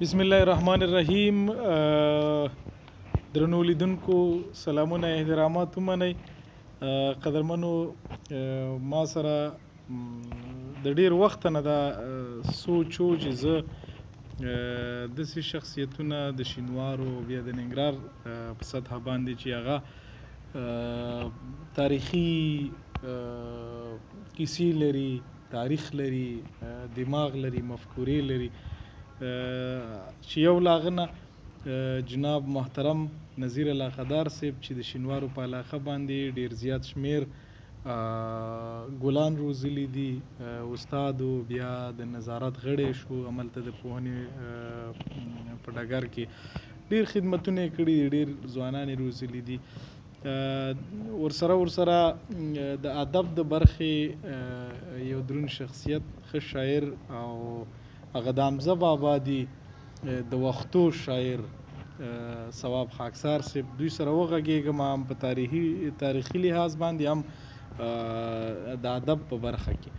بسم الله الرحمن الرحیم. درنو لیدونکو سلامونه احترامات ومنئ. قدرمنو، ما سره د ډیر وخت نه دا سوچ و چې زه داسې شخصیتونه د شینوارو بیا د ننګرهار په سطحه باندې چې هغه تاریخي کیسې لري، تاریخ لري، دماغ لري، مفکورې لري، چې یو له هغه نه جناب محترم نذیر علاقهدار صاحب چې د شینوارو په علاقه باندې ډیر زیات شمیر ګلان روزلي دي، استاد و، بیا د نظارت غړی شو، هملته د پوهنې په ډګر کې ډیر خدمتونه یې کړي دي، ډیر ځوانان یې روزلي دي. ورسره د ادب د برخې یو درون شخصیت، ښه شاعر او هغه د حمزه بابا دی د وختو شاعر ثواب خاکسار صاحب، دوی سره وغږېږم هم په تاریخي لحاظ باندې هم د ادب په برخه کې.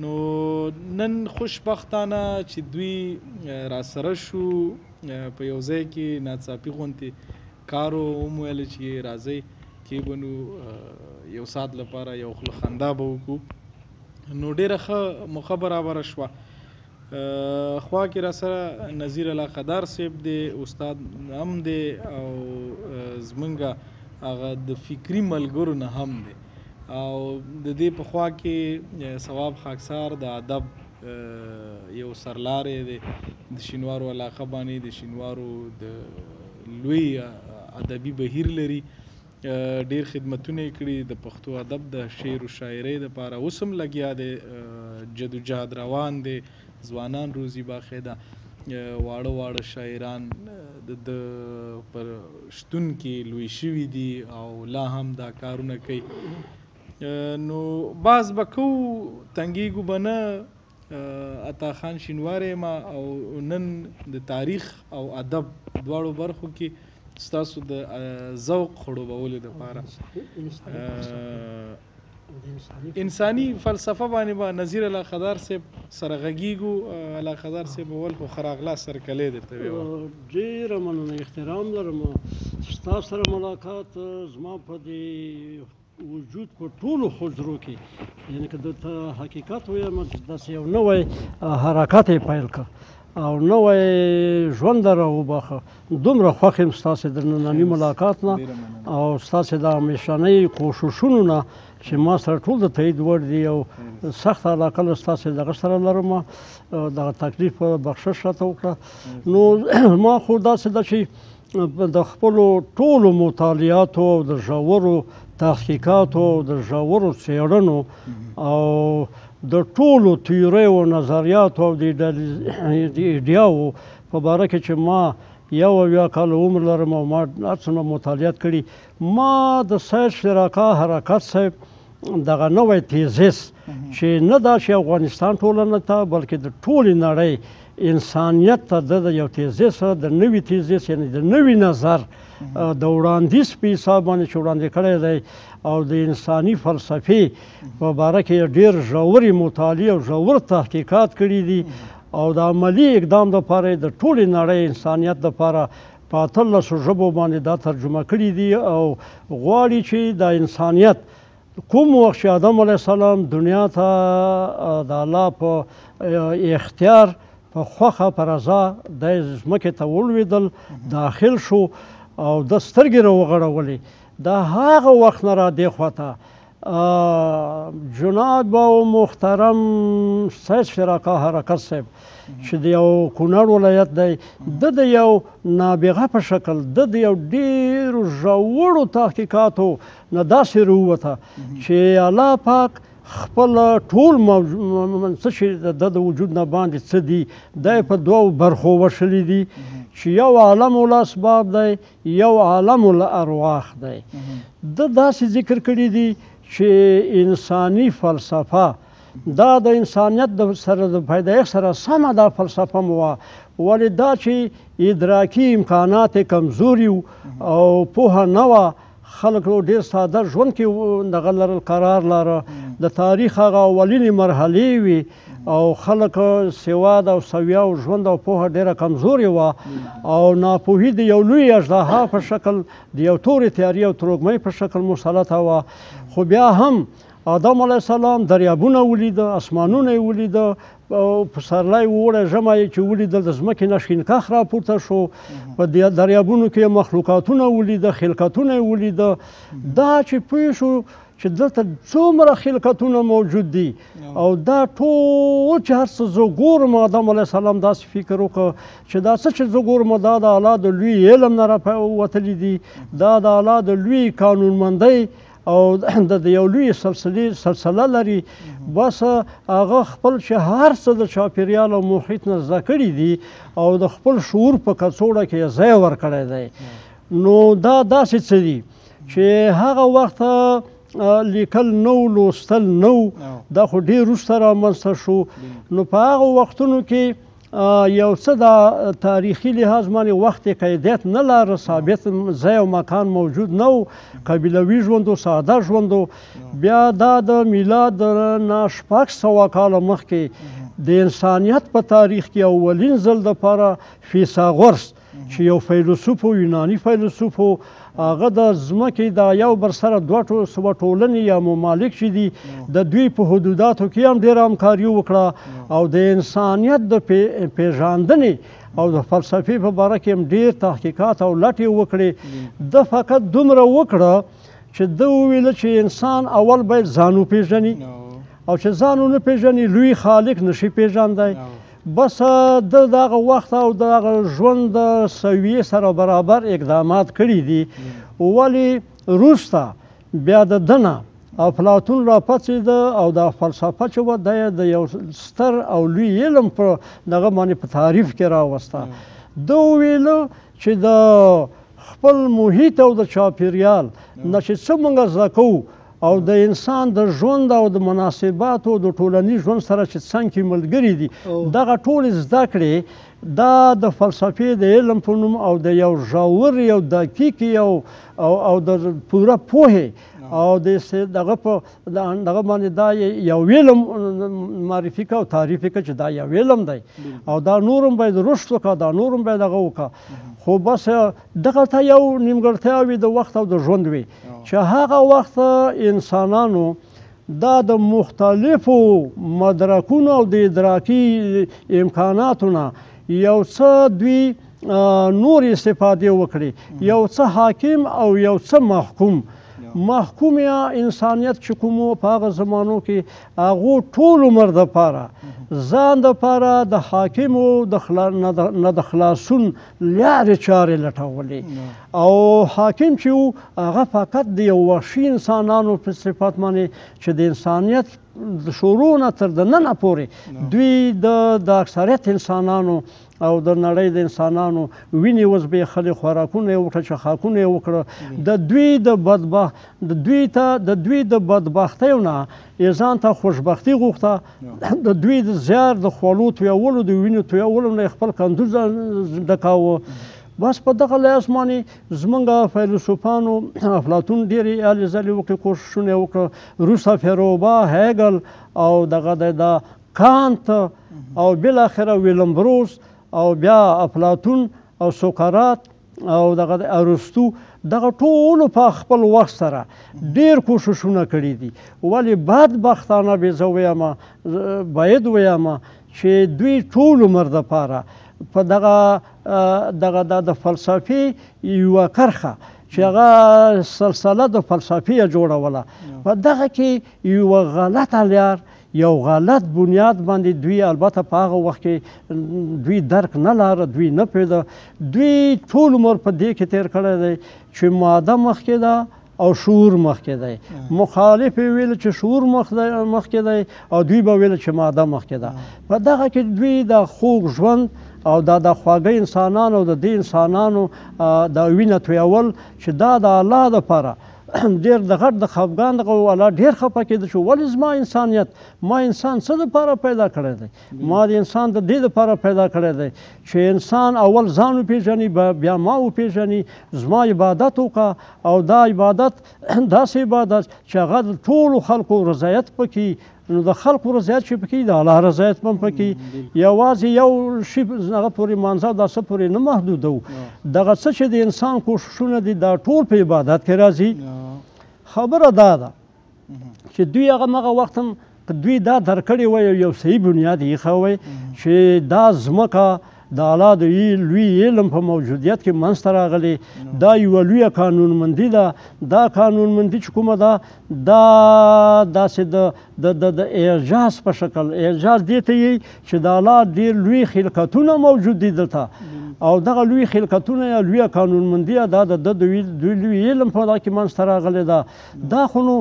نو نن خوشبختانه چې دوی را سره شو په یو ځای کې ناڅاپي غونتې کارو ومویل چې راځئ کېبنو یو ساعت لپاره یو خوله خندا به وکړو. نو ډېره ښه موقع برابره شوه. خوا کې را سره نذیر علاقهدار صاحب دی، استاد هم دی او زمونږ هغه د فکري ملګرو نه هم دی، او د دې په خوا کې ثواب خاکسار د ادب یو سرلاری دی، د شینوارو علاقه باندې د شینوارو د لوی ادبي بهیر لري، ډیر خدمتونه یې کړي د پښتو ادب د شعر و شاعرۍ دپاره اوس هم لګیا دی، جدوجهد روان دی، ځوانان روزي باقاعده، واړه واړه شاعران د ده پر شتون کې لوی شوي دي او لا هم دا کارونه کوي. نو باز به کوو، تنګېږو به نه. عطا خان شینواری یم او نن د تاریخ او ادب دواړو برخو کې ستاسو د ذوق خړوبولو دپاره انساني فلسفه باندې به نذیر علاقهدار صاحب سره غږېږو. علاقهدار صاحب اول خو ښه راغلاست، هرکلی درته ویو. ډېره مننه، احترام لرم. ستا سره ملاقات زما په دې وجود په ټولو حجرو کې، یعنې که درته حقیقت ووایم داسې یو نوی حرکت یې پیل کړ او نوی ژوند راوباښه. دومره خوښ یم ستاسې د ننني ملاقات نه او ستاسې د همېشنۍ کوششونو نه چې ما سره ټول د تایید وړ دي او سخته علاقه له ستاسې دغه سره لرم. دغه تکلیف بخشش راته وکړه. نو ما خو داسې ده چې د خپلو ټولو مطالعاتو او د ژورو تحقیقاتو او د ژورو څېړنو او د ټولو تیوریو او نظریاتو او د ایډیاو په باره کې چې ما 71 کاله عمر لرم او ما هر څومره مطالعات کړي، ما د سید شیراکا حرکت صاحب دغه نوی تیزس چې نه دا چې افغانستان ټولنه ته بلکې د ټولې نړۍ انسانیت ته د یو تیزس، د نوي تیزس یعنې د نوي نظر د وړاندیز په حساب باندې چې وړاندې کړی دی او د انساني فلسفې په باره کې ډېر ژورې مطالعې او ژور تحقیقات کړي دي او د عملي اقدام دپاره د ټولې نړۍ انسانیت دپاره په 18 ژبو باندې دا ترجمه کړي دي او غواړي چې د انسانیت کوم وخت چې آدم علیه السلام دنیا ته د الله په اختیار په خوښه په رضا د ځمکې ته ولوېدل، داخل شو او د سترګې راوغړولې، د هغه وخت نه را دې خواته جناب او محترم سید شراکا حرکت صاحب چې د یو کونړ ولایت دی، د یو نابغه په شکل د یو ډېرو ژورو تحقیقاتو نه داسې راووته چې الله پاک خپل ټول څه چې د د وجود نه باندې څه دي دا یې په دوو برخو وشلي دي چې یو عالم الاسباب دی، یو عالم الارواح دی. ده داسې ذکر کړي دي چې انساني فلسفه دا د انسانیت د سره د پیدایښت سره سمه دا فلسفه مو وه، ولې دا چې ادراکي امکانات یې کمزوري وو او پوهه نه وه، خلک ډېر ساده ژوند کې دغه لرل، قرار لاره. د تاریخ هغه اولینې مرحلې وي او خلک سواد او سویه او ژوند او پوهه ډېره کمزورې وه او ناپوهي د یو لوی اژدها په شکل، د یو تورې تیارې او تروږمۍ په شکل مسلطه وه. خو بیا هم آدم علیه السلام دریابونه ولیده، اسمانونه یې ولیده، پسرلی اوړی ژمی یې چې ولیدل د ځمکې نه شینکښ راپورته شو، په دریابونو کې یې مخلوقاتونه ولیده، خلقتونه یې ولیده. دا چې پوه شو چې دلته څومره خلقتونه موجود دي او دا ټول چې هر څه زه ګورم، آدم علیه السلام داسې فکر وکړ چې دا څه چې زه ګورم دا د الله د لوی علم نه راوتلي دي، دا د الله د لوی قانونمندۍ او د یو لوی سلسله لري. بس هغه خپل چې هر څه د چاپیریال او محیط نه زده کړي دي او د خپل شعور په کڅوړه کې یې ځای ورکړی دی. نو دا داسې څه دي چې هغه وخت لیکل نه و، لوستل نه و، دا خو ډېر وروسته رامنځته شو. نو په هغه وختونو کې یو څه د تاریخي لحاظ باندې وخت یې قیدیت نه لاره، ثابت ځای او مکان موجود نه و، قبیلوي ژوند و، ساده ژوند و. بیا دا د میلاد نه 600 کاله مخکې د انسانیت په تاریخ کې اولین ځل دپاره فیثاغورس چې یو فیلسوف و، یوناني فیلسوف و، هغه د ځمکې دا یو بر سره دوه ټولنې یا ممالک چې دي د دوی په حدوداتو کې هم ډېره همکاري وکړه او د انسانیت د پیژاندنې او د فلسفې په باره کې هم ډېر تحقیقات او لټې وکړې. ده فقط دومره وکړه چې ده وویل چې انسان اول باید ځان وپېژني او چې ځان ونه پېژني لوی خالق نشي پېژندی. بس ده دغه وخت او دغه ژوند د سویې سره برابر اقدامات کړي دي. ولې وروسته بیا د ده نه افلاطون راپاڅېده او دا فلسفه چې وه دا یې د یو ستر او لوی علم په دغه باندې په تعریف کې راوسته. ده وویل چې د خپل محیط او د چاپیریال نه چې څه موږ زده کوو او د انسان د ژوند او د مناسباتو د ټولنیز ژوند سره چې څنګه کې ملګري دي دغه ټولې زده کړې دا د فلسفې د علم په نوم او د یو ژور یو دقیق یو او د پوره پوهې او د دغه په دغه باندې دا یو علم معرفي کړه او تعریف یې کړه چې دا یو علم دی او دا نور هم باید رشد وکړه، دا نور هم باید هغه وکړه. خو بس دغه ته یو نیمګړتیا وي د وخت او د ژوند وي چې هغه وخت انسانانو دا د مختلفو مدرکونو او د ادراکي امکاناتو نه یو څه دوی نور استفادې وکړي، یو څه حاکم او یو څه محکوم. محکوم یا انسانیت چې کوم و په هغه زمانو کې هغو ټول عمر دپاره ځان دپاره د حاکمو نه د خلاصون لارې چارې لټولې او حاکم چې و هغه فقط د یو وحشي انسانانو په صفت باندې چې د انسانیت د شروع نه تر د ننه پورې دوی د اکثریت انسانانو او د نړۍ د انسانانو وینې وزبېښلې، خوراکونه یې وکړه، چخاکونه یې وکړه. د دوی د بدبخت د دوی ته د دوی د بدبختیو نه یې ځان ته خوشبختي غوښته، د دوی د زیار د خولو تویولو د وینو تویولو نه یې خپل کندوز ډکاوه. بس په دغه لحاظ باندې زمونږ فیلسوفانو افلاطون ډېرې هلې ځلې وکړې، کوښښونه یې وکړه. وروسته فیروبا، هیګل او دغه د کانت او بالاخره ویلم بروس او بیا افلاطون او سقراط او دغه د ارسطو دغه ټولو په خپل وخت سره ډېر کوښښونه کړي دي. ولې بدبختانه به زه ویم، باید ویم چې دوی ټول عمر دپاره په دغه دغه د فلسفې یوه کرښه چې هغه سلسله د فلسفې یې جوړوله، په دغه کې یوه غلطه لار، یو غلط بنیاد باندې دوی البته په هغه وخت کې دوی درک نه لاره، دوی نه پوهېده. دوی ټول عمر په دې کې تېر کړی دی چې ماده مخکې ده او شعور مخکې دی. مخالف یې ویل چې شعور مخکې دی او دوی به ویل چې ماده مخکې ده. په دغه کې دوی د خوږ ژوند او دا د خواږه انسانانو او د دې انسانانو د وینه تویول چې دا د الله دپاره ډېر د غټ د خفګان دغه و، الله ډېر خفه کېده چې ولې زما انسانیت، ما انسان څه دپاره پیدا کړی دی؟ ما د انسان د دې دپاره پیدا کړی دی چې انسان اول ځان وپېژني، بیا ما وپېژني، زما عبادت وکړه، او دا عبادت داسې عبادت چې هغه د ټولو خلکو رضایت پکې، نو د خلکو رضایت چې پکې، د الله رضایت هم پکې. یوازې یو شي هغه پورې مانځه دا څه پورې نه محدودو، دغه څه چې د انسان کوښښونه دي دا ټول په عبادت کې راځي. خبره دا ده چې دوی هغه مغه وخت هم که دوی دا درک کړی وای، یو صحیح بنیاد یې ایښی وای چې دا ځمکه د الله د لوی علم په موجودیت کې منځته راغلې، دا یوه لویه قانونمندي ده، دا قانونمندي چې کومه ده دا داسې د اعجاز په شکل، اعجاز دې ته یې چې د الله ډېر لوی خلقتونه موجود دي دلته، او دغه لوی خلقتونه یا لویه قانونمندي دا د ده د لوی علم په دغه کې منځته راغلې ده. دا خو نو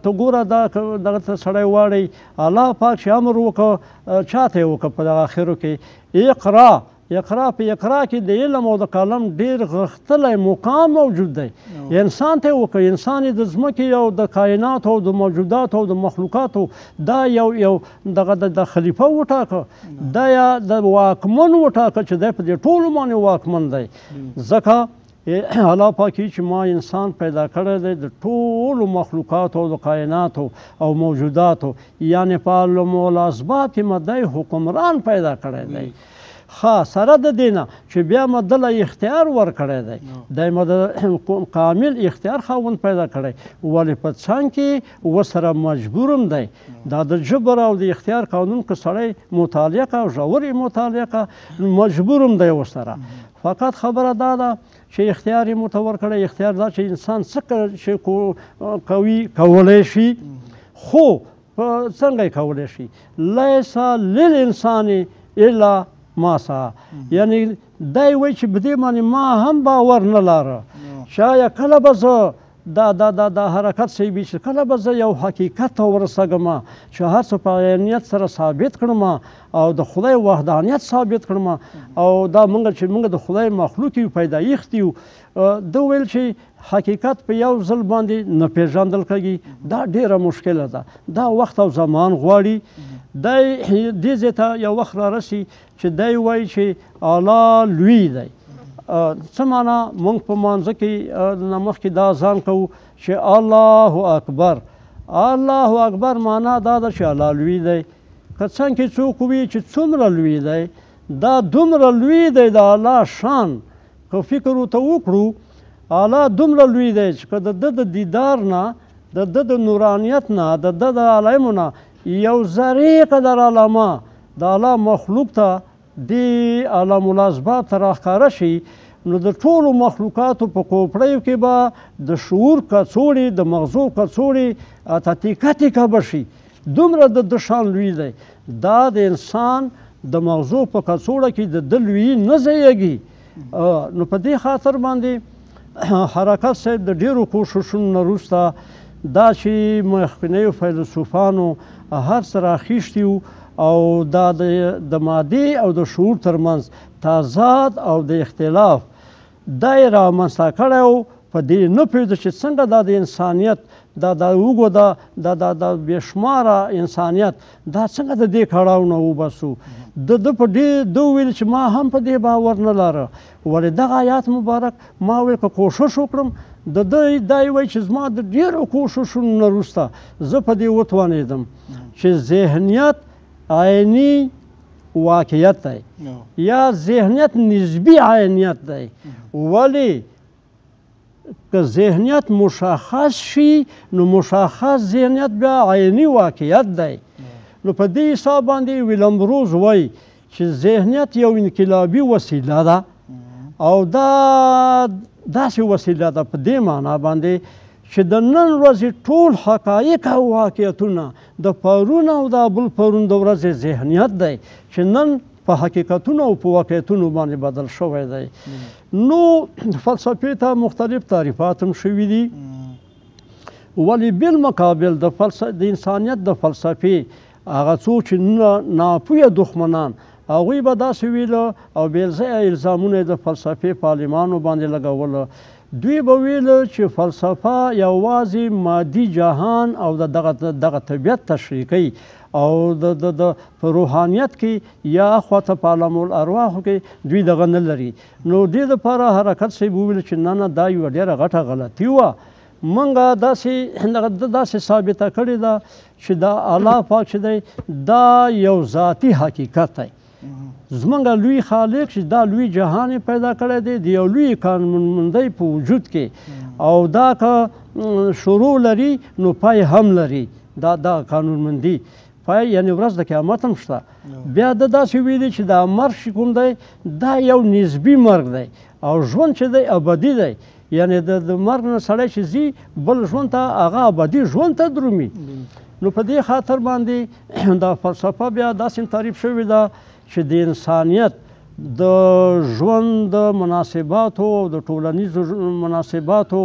ته ګوره دا دغه ته سړی واړی، الله پاک چې امر وکړ چا ته یې وکړ په دغه اخرو کې اقرا، اقرا په اقرا کې د علم او د قلم ډېر غښتلی مقام موجود دی. انسان ته یې وکړ، انسان یې د ځمکې او د کایناتو او د موجوداتو او د مخلوقاتو دا یو یو دغه د خلیفه وټاکه، دا یا د واکمن وټاکه چې دی په دې ټولو باندې واکمن دی. ځکه الله پاکي چې ما انسان پیدا کړی دی د ټولو مخلوقاتو او د کایناتو او موجوداتو، یعنې په علم الاسباب کې ما دی حکمران پیدا کړی دی. ښه سره د دې نه چې بیا ما دله اختیار ورکړی دی، دی ما د کامل اختیار خاوند پیدا کړی، ولې په څنګ کې ورسره مجبورم دی. دا د جبر او د اختیار قانون که سړی مطالعه که، ژور یې مطالعه که، مجبورم دی ورسره. فقط خبره دا ده چې اختیار یې ورته ورکړی، اختیار دا چې انسان څه چې کوي کولی شي، خو څنګه یې کولی شي؟ لیس للانسان الا ما سعی، یعنی دی وایي چې په دې باندې ما هم باور نه لاره چې آیا کله به زه دا دا دا دا حرکت صحیح وي، چې کله به زه یو حقیقت ته ورسېږم چې هر څه په عینیت سره ثابت کړم او د خدای وحدانیت ثابت کړم، او دا مونږ چې مونږ د خدای مخلوق یو، پیدایښت یو. ده ویل چې حقیقت په یو ځل باندې نه پېژندل کېږي، دا ډېره مشکله ده، دا وخت او زمان غواړي. دی دې ځای ته یو وخت رارسي چې دی وایي چې الله لوی دی. څه معنا؟ مونږ په مانځه کې نه مخکې دا ځان کوو چې الله اکبر. الله اکبر معنا دا ده چې الله لوی دی. که څنګه څوک وي چې څومره لوی دی، دا دومره لوی دی د الله شان، که فکر ورته وکړو الله دومره لوی دی چې که د ده د دیدار نه، د ده د نورانیت نه، د ده د علایمو نه یو ذرې قدر علامه د الله مخلوق ته دې عالم الاسباب ته راښکاره شي، نو د ټولو مخلوقاتو په کوپړیو کې به د شعور کڅوړې، د مغزو کڅوړې ته تیکه تیکه به شي. دومره د ده شان لوی دی. دا د انسان د مغزو په کڅوړه کې د ده لویي نه ځایږي. نو په دې خاطر باندې حرکت صاحب د ډېرو کوښښونو نه وروسته دا چې مخکنیو فیلسوفانو هر څه راخیستي وو او دا د مادې او د شعور ترمنځ تضاد او د اختلاف دا یې رامنځته کړی و، په دې نه پوهېده چې څنګه دا د انسانیت دا دا وګوده دا دا دا بې شماره انسانیت دا څنګه د دې کړاو نه وباسو. د ده په دې ده وویل چې ما هم په دې باور نه لاره، ولې دغه آیات مبارک ما ویل که کوښښ وکړم، د ده دا یې وایي چې زما د ډېرو کوښښونو نه وروسته زه په دې وتوانېدم چې ذهنیت عیني واقعیت دی یا ذهنیت نسبي عینیت دی. ولې که ذهنیت مشخص شي نو مشخص ذهنیت بیا عیني واقعیت دی. نو په دې حساب باندې ویلم روز وایي چې ذهنیت یو انقلابي وسیله ده، او دا داسې وسیله ده په دې معنا باندې چې د نن ورځې ټول حقایق او واقعیتونه د پرون او د بل پرون د ورځې ذهنیت دی چې نن په حقیقتونو او په واقعیتونو باندې بدل شوی دی. نو فلسفې ته مختلف تعریفات هم شوي دي، ولې بالمقابل د انسانیت د فلسفې هغه څوک چې ناپوهه دښمنان هغوی به داسې ویله او بې ځایه الزامونه یې د فلسفې په عالمانو باندې لګوله. دوی به ویل چې فلسفه یوازې مادي جهان او د دغه طبیعت تشریح کوي او د په روحانیت کې یا اخوا ته په عالم الارواحو کې دوی دغه نه لري. نو دې دپاره حرکت صاحب وویل چې نه نه، دا یوه ډېره غټه غلطي وه. مونږ داسې ثابته کړې ده چې دا الله پاک چې دی دا یو ذاتي حقیقت دی. زمونږ لوی خالق چې دا لوی جهان یې پیدا کړی دی د یو لوی قانونمندۍ په وجود کې، او دا که شروع لري نو پای هم لري. دا قانونمندي پای یعنی ورځ د قیامت هم شته. بیا د داسې ویلي چې دا مرګ چې کوم دی دا یو نسبي مرګ دی او ژوند چې دی ابدي دی، یعنی د مرګ نه سړی چې ځي بل ژوند ته هغه ابدي ژوند ته درومي. نو په دې خاطر باندې دا فلسفه بیا داسې تعریف شوې ده چې د انسانیت د ژوند د مناسباتو او د ټولنیزو مناسباتو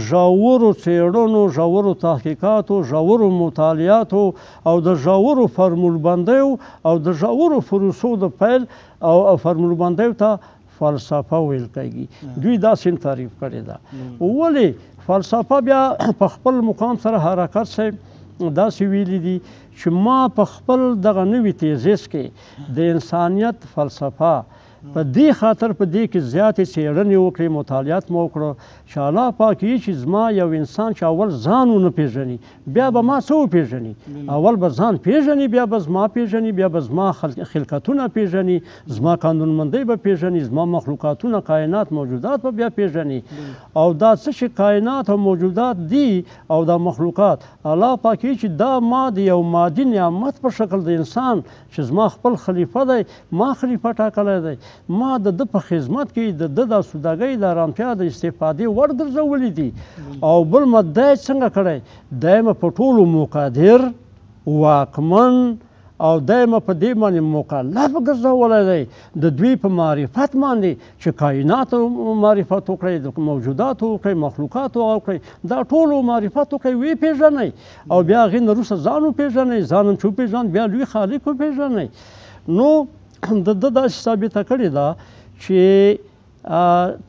ژورو څېړنو، ژورو تحقیقاتو، ژورو مطالعاتو او د ژورو فرمولبندیو او د ژورو پروسو د پیل او فرمولبندیو ته فلسفه ویل کېږي. دوی داسې هم تعریف کړې ده. ولې فلسفه بیا په خپل مقام سره حرکت صاحب داسې ویلي دي چې ما په خپل دغه نوي تیزس کې د انسانیت فلسفه په دې خاطر په دې کې زیاتې څېړنې وکړې، مطالعات مو وکړو چې الله پاک یې چې زما یو انسان چې اول ځان ونه پېژني بیا به ما څه وپېژني؟ اول به ځان پېژني، بیا به زما پېژني، بیا به زما خلقتونه پېژني، زما قانونمندۍ به پېژني، زما مخلوقاتونه، کائنات، موجودات به بیا پېژني. او دا څه چې کائنات او موجودات دي او دا مخلوقات الله پاک یې چې دا ما د یو مادي نعمت په شکل د انسان چې زما خپل خلیفه دی، ما خلیفه ټاکلی دی، ما د ده په خدمت کې د ده د آسودګۍ، د ارامتیا، د استفادې وړ ګرځولي دي. او بل ما دی څنګه کړی؟ دی ما په ټولو مقدر، واکمن او دی ما په دې باندې مکلف ګرځولی دی د دوی په معرفت باندې چې کائناتو معرفت وکړئ، د موجوداتو وکړئ، مخلوقاتو وکړئ، دا ټولو معرفت وکړئ، ویې پېژنئ او بیا هغې نه وروسته ځان وپېژنئ، ځان هم چې وپېژند بیا لوی خالق وپېژنئ. نو د ده داسې ثابته کړې ده چې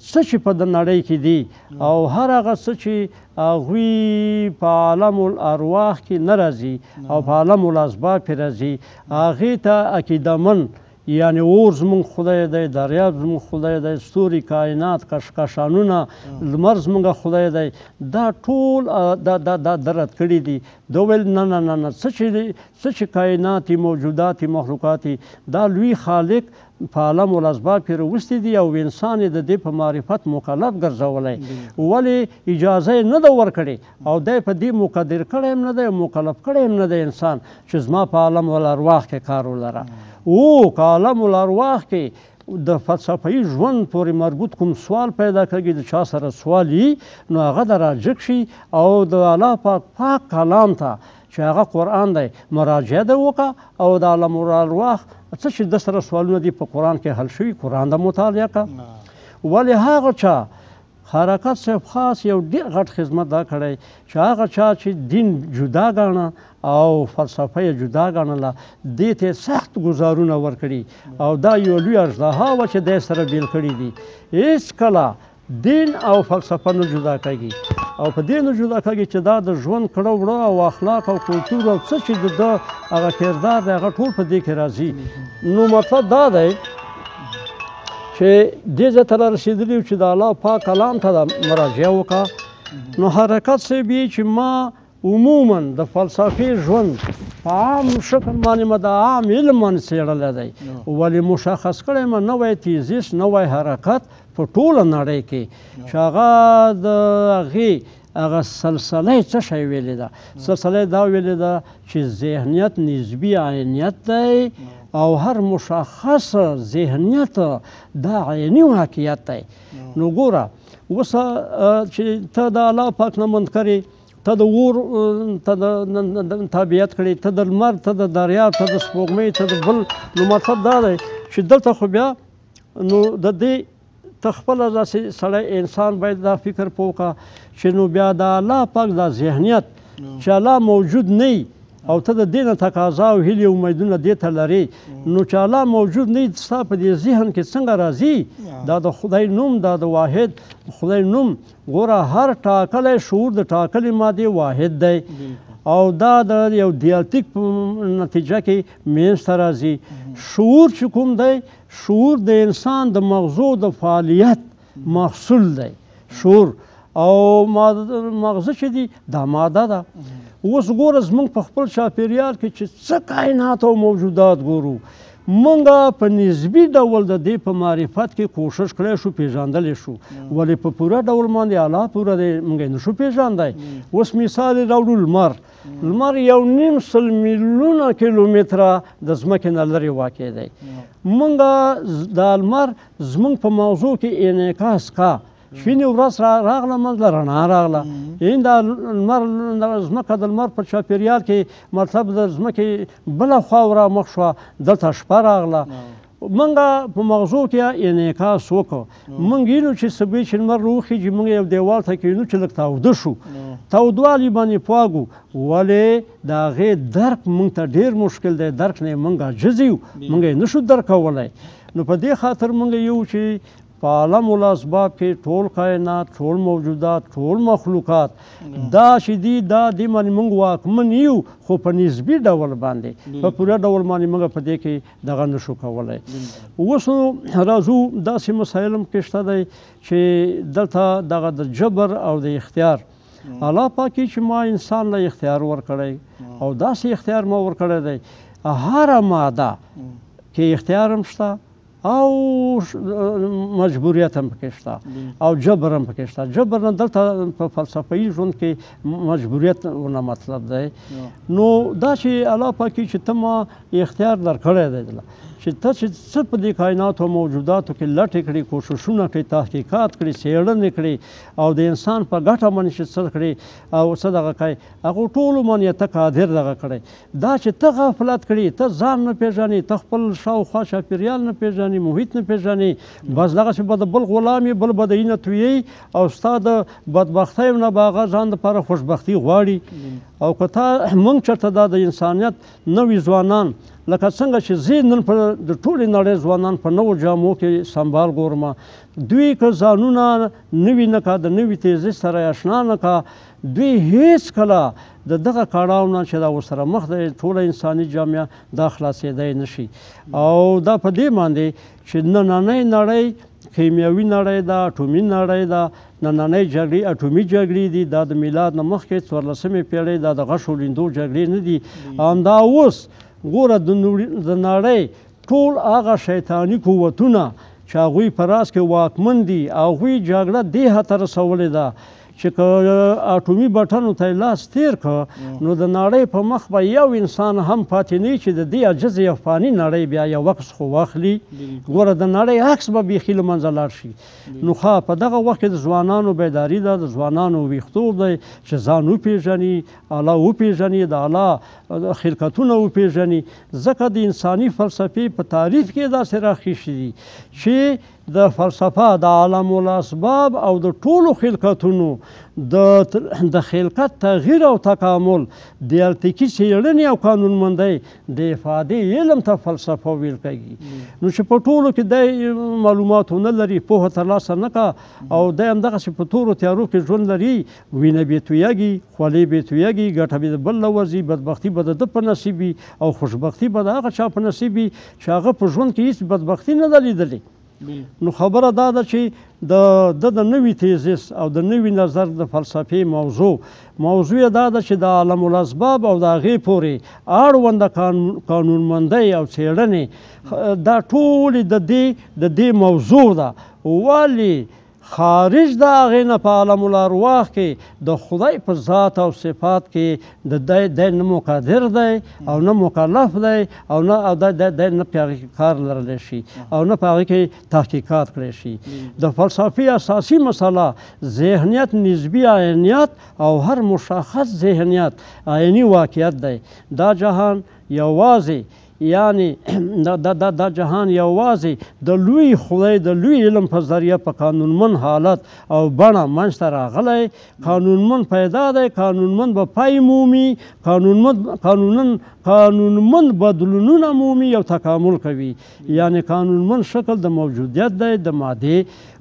څه چې په د نړۍ کې دي او هر هغه څه چې هغوی په عالم الارواح کې نه راځي او په عالم الاسباب کې راځي هغې ته عقیدهمن، یعنی اور زموږ خدای دی، دریاب زموږ خدای دی، ستوري، کائنات، کشکشانونه، لمر زموږ خدای دی، دا ټول دا درد کړي دي. ده ویل نه نه نه نه، څه چې کائنات، موجودات، مخلوقات، دا لوی خالق په عالم الاسباب کې راوستي دي او انسان یې د دې په معرفت مکلف ګرځولی، ولې اجازه یې نه ده ورکړې او دی په دې مقدر کړی هم نه دی او مکلف کړی هم نه دی انسان چې زما په عالم الارواح کې کار ولره. او که عالم الارواح کې د فلسفهیي ژوند پورې مربوط کوم سوال پیدا کړي، د چا سره سوال یي، نو هغه د راجګ شي او د الله پاک پاک کلام ته چې هغه قرآن دی مراجعه دی وکړه او د عالم الارواح څه چې د سره سوالونه دي په قرآن کې حل شوي، قرآن د مطالعه کړه. ولې هغه چا حرکت صاحب خاص یو ډېر غټ خدمت دا کړی چې هغه چا چې دین جدا ګاڼه او فلسفه یې جدا ګڼله، دې ته سخت ګزارونه ورکړي او دا یو لوی اژدها وه چې دی سره بېل کړي دي. هېڅکله دین او فلسفه نه جدا کېږي او په دې نه جدا کېږي چې دا د ژوند کړه وړه او اخلاق او کلتور او څه چې د ده هغه کردار دی هغه ټول په دې کې راځي. نو مطلب دا دی چې دې ځای ته را رسېدلي یو چې د الله پاک کلام ته مراجعه وکړه. نو حرکت صاحب یې چې ما عموما د فلسفې ژوند په عام شکل باندې ما د عام علم باندې څېړلی دی، ولې مشخص کړی ما نوی تیزیس، نوی حرکت په ټوله نړۍ کې چې هغه د هغې هغه سلسله یې څه شی ویلې ده؟ سلسله یې دا ویلې ده چې ذهنیت نسبي عینیت دی او هر مشخص ذهنیت دا عیني واقعیت دی. نو ګوره اوس چې ته د الله پاک نه منکر یې، ته د اور ته د تابعیت کړې، ته د لمر، ته د دریاب، ته د سپوږمۍ، ته د بل، نو مطلب دا دی چې دلته خو بیا نو د دې ته خپله داسې سړی انسان باید دا فکر پوه کړه چې نو بیا د الله پاک دا ذهنیت چې الله موجود نه وي او ته د دې نه تقاضا او هیلې امیدونه دې ته لرې، نو چې الله موجود نه وي ستا په دې ذهن کې څنګه راځي؟ دا د خدای نوم، دا د واحد خدای نوم. ګوره هر ټاکلی شعور د ټاکلې مادې واحد دی او دا د یو دیالتیک په نتیجه کې منځته راځي. شعور چې کوم دی، شعور د انسان د مغزو د فعالیت محصول دی. شعور او مغزه چې دي دا ماده ده. اوس ګوره زموږ په خپل چاپیریال کې چې څه کاینات او موجودات ګورو، موږ په نسبي ډول د دې په معرفت کې کوشش کړی شو، پېژندلی شو، ولې په پوره ډول باندې الله پوره دی موږ یې نشو پېژندی. اوس مثال یې راوړو، لمر. لمر 1.5 میلیونه کیلومتره د ځمکې نه لرې واقع دی. موږ دا لمر زموږ په موضوع کې انعکاس کا، شپینې ورځ راغله، منځ له رڼا راغله. این دا لمر ځمکه د لمر په چاپېریال کې مطلب د ځمکې بله خوا ورامخ شوه، دلته شپه راغله. موږ په مغزو کې انعکاس وکړو. موږ وینو چې سبا چې لمر راوخېږي، موږ یو دیوال ته کښېنو چې لږ تاوده شو، تاودوالي باندې پوهږو، ولې د هغې درک موږ ته ډېر مشکل دی، درک نه یې موږ عاجز یو، موږ یې نشو درک کولی. نو په دې خاطر موږ یو چې په عالم الاسباب کې ټول کائنات، ټول موجودات، ټول مخلوقات دا چې دي، دا دې باندې موږ واکمن یو، خو په نسبي ډول باندې، په پوره ډول باندې موږ په دې کې دغه نشو کولی. اوس نو راځو داسې مسایل هم کې شته دی چې دلته دغه د جبر او د اختیار، الله پاکي چې ما انسان له اختیار ورکړی او داسې اختیار ما ورکړی دی، هره ماده کې اختیار هم شته او مجبوریت هم پکې شته او جبر هم پکې شته. جبر نه دلته په فلسفهیي ژوند کې مجبوریت ونه مطلب دی. نو دا چې الله پاکي چې ته ما اختیار درکړی دی، چې ته چې څه په دې کایناتو او موجوداتو کې لټې کړې، کوششونه کړې، تحقیقات کړې، څېړنې کړې او د انسان په ګټه باندې چې څه کړې او څه دغه کوې، هغو ټولو باندې ته قادر دغه کړی. دا چې ته غفلت کړې، ته ځان نه پېژنې، ته خپل شاوخوا چاپېریال نه پېژنې، محیط نه پېژنې، بس دغسې به د بل غلام یې، بل به د اینه تویوي او ستا د بدبختۍ نه به هغه ځان دپاره خوشبختي غواړي. او که تا موږ چېرته دا د انسانیت نوي ځوانان لکه څنګه چې زه نن په د ټولې نړۍ ځوانان په نوو جامو کې سمبال ګورم، دوی که ځانونه نوي نه کا، د نوي تیزي سره اشنا نه کا، دوی هیڅکله د دغه کړاو نه چې دا ورسره مخ دی ټوله انساني جامعه دا خلاصېدی نه شي. او دا په دې باندې چې نننۍ نړۍ کیمیاوي نړۍ ده، اټومي نړۍ ده، نننۍ جګړې اټومي جګړې دي، دا د میلاد نه مخکې 14مې پېړۍ دا د غشو لیندو جګړې نه دي. همدا اوس ګوره د نړۍ ټول هغه شیطاني قوتونه چې هغوی په راس کې واکمن دي، هغوی جګړه دې حد ته رسولې ده چې که اټومي بټنو ته یې لاس تېر کړ، نو د نړۍ په مخ به یو انسان هم پاتې نه وي چې د دې عاجزې او فاني نړۍ بیا یو عکس خو واخلي. ګوره د نړۍ عکس به بیخي له منځه لاړ شي. نو ښه په دغه وخت کې د ځوانانو بیداري ده، د ځوانانو ویښتوب دی چې ځان وپېژني، الله وپېژني، د الله خلقتونه وپېژني. ځکه د انساني فلسفې په تاریخ کې داسې راخیښي دي چې د فلسفه د عالم الاسباب او د ټولو خلقتونو د خلقت تغییر او تکامل دیالتیکي څېړنې او قانونمندۍ د افادې علم ته فلسفه ویل کېږي. نو چې په ټولو کې دی معلومات ونه لري، پوهه ترلاسه نه کا او دی همدغسې په تورو تیارو کې ژوند لري، وینه بې تویږي، خولې بې تویږي، ګټه به د بل له ورځي، بدبختي به د ده په نصیب وي او خوشبختي به د هغه چا په نصیب وي چې هغه په ژوند کې هیڅ بدبختي نه ده لیدلې. نو خبره دا ده چې د ده د نوي تیزس او د نوي نظر د فلسفې موضوع یې دا ده چې د عالم الاسباب او د هغې پورې اړونده قانونمندۍ او څېړنې دا ټولې د دې موضوع ده. ولې خارج د هغې نه په عالم الارواح کې د خدای په ذات او صفات کې د دی نه مقدر دی او نه مکلف دی او نه او دی نه په هغې کې کار لرلی شي او نه په هغې کې تحقیقات کړی شي. د فلسفې اساسي مسله ذهنیت، نسبي عینیت او هر مشخص ذهنیت عیني واقعیت دی. دا جهان یوازې یعنی دا دا دا جهان یوازې د لوی خدای د لوی علم په ذریعه په قانونمن حالت او بڼه منځته راغلی، قانونمن پیدا دی، قانونمن به پای مومي، قانونمن بدلونونه مومي او تکامل کوي. یعنی قانونمن شکل د موجودیت دی، د مادې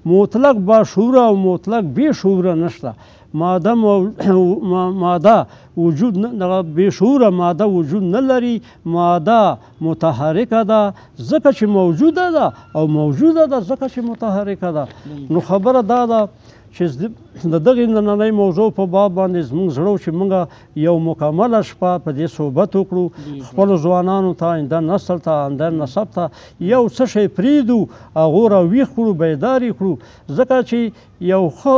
مطلق با شعوره او مطلق بې شعوره نشته. ماده ماده وجود نه، بې شعوره ماده وجود نه لري، ماده متحرکه ده ځکه چې موجوده ده، او موجوده ده ځکه چې متحرکه ده. نو خبره دا ده چې د دغې نننۍ موضوع په باب باندې زموږ زړه چې موږ یو مکمله شپه په دې صحبت وکړو، خپلو ځوانانو ته، آینده نسل ته، آینده نسب ته یو څه شی پرېږدو، هغو را ویښ کړو، بیدار یې کړو. ځکه چې یو ښه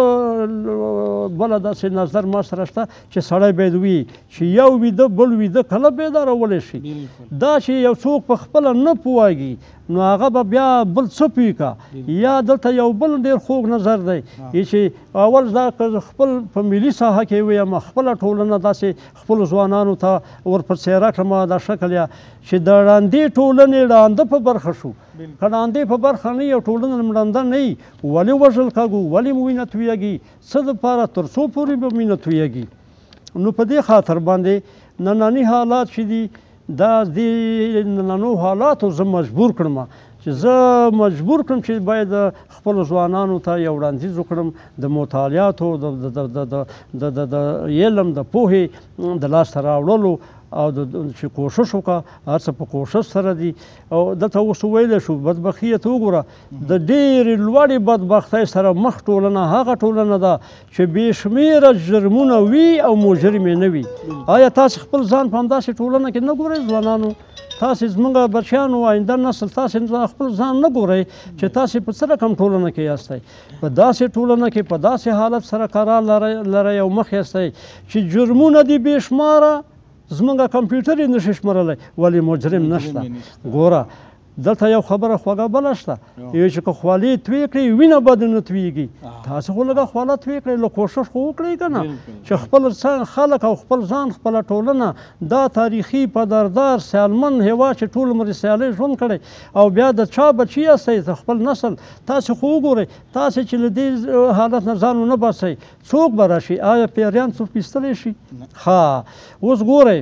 بله داسې نظر ما سره شته چې سړی باید وي چې یو ویده بل ویده کله بیدارولی شي. دا چې یو څوک په خپله نه پوهېږي نو هغه به بیا بل څه پوه کا. یا دلته یو بل ډېر خوږ نظر دی چې اول دا خپل په ملي ساحه کې ویم، خپله ټولنه داسې خپلو ځوانانو ته ور په څېره کړم دا شکل یا چې د ړندې ټولنې ړانده په برخه شو. که ړاندې په برخه نه یو ټولنه ړنده نه وي، ولې وژل کږو، ولې مو وینه تویږي، څه دپاره، تر څو پورې به وینه تویږي؟ نو په دې خاطر باندې ننني حالات چې دي، دا دې نننو حالاتو زه مجبور کړم چې زه مجبور کړم چې باید خپلو ځوانانو ته یو وړاندیز وکړم د مطالعاتو، د علم، د پوهې د لاسته راوړلو، او چې کوشش وکړه، هر څه په کوشش سره دي. او دلته اوس ویلی شو بدبختي ته وګوره، د ډېرې لوړې بدبختۍ سره مخ ټولنه هغه ټولنه ده چې بې شمېره جرمونه وي او مجرم یې نه وي. آیا تاسې خپل ځان په همداسې ټولنه کې نه ګورئ ځوانانو؟ تاسې زموږ بچیانو، آینده نسل، تاسې خپل ځان نه ګورئ چې تاسې په څه رقم ټولنه کې یاستئ؟ په داسې ټولنه کې په داسې حالت سره قرار لرئ او مخ یاستئ چې جرمونه دي بې شماره، زموږ کمپیوټر یې نشي شمېرلی، ولې مجرم نشته. ګوره دلته یو خبره خوږه بله شته، یو چې که خولې تویې کړې وینه به دې نه تویږي. تاسې خو لږه خوله تویې کړئ، له کوشش خو وکړئ که نه چې خپل خلک او خپل ځان، خپله ټولنه، دا تاریخي پدردار سیالمن هېواد چې ټول عمر یې سیالۍ ژوند کړی، او بیا د چا بچي یاستئ، د خپل نسل تاسې خو وګورئ. تاسې چې له دې حالت نه ځان ونه باسئ څوک به راشي؟ آیا پیریان څوک ایستلی شي؟ ښه اوس ګورئ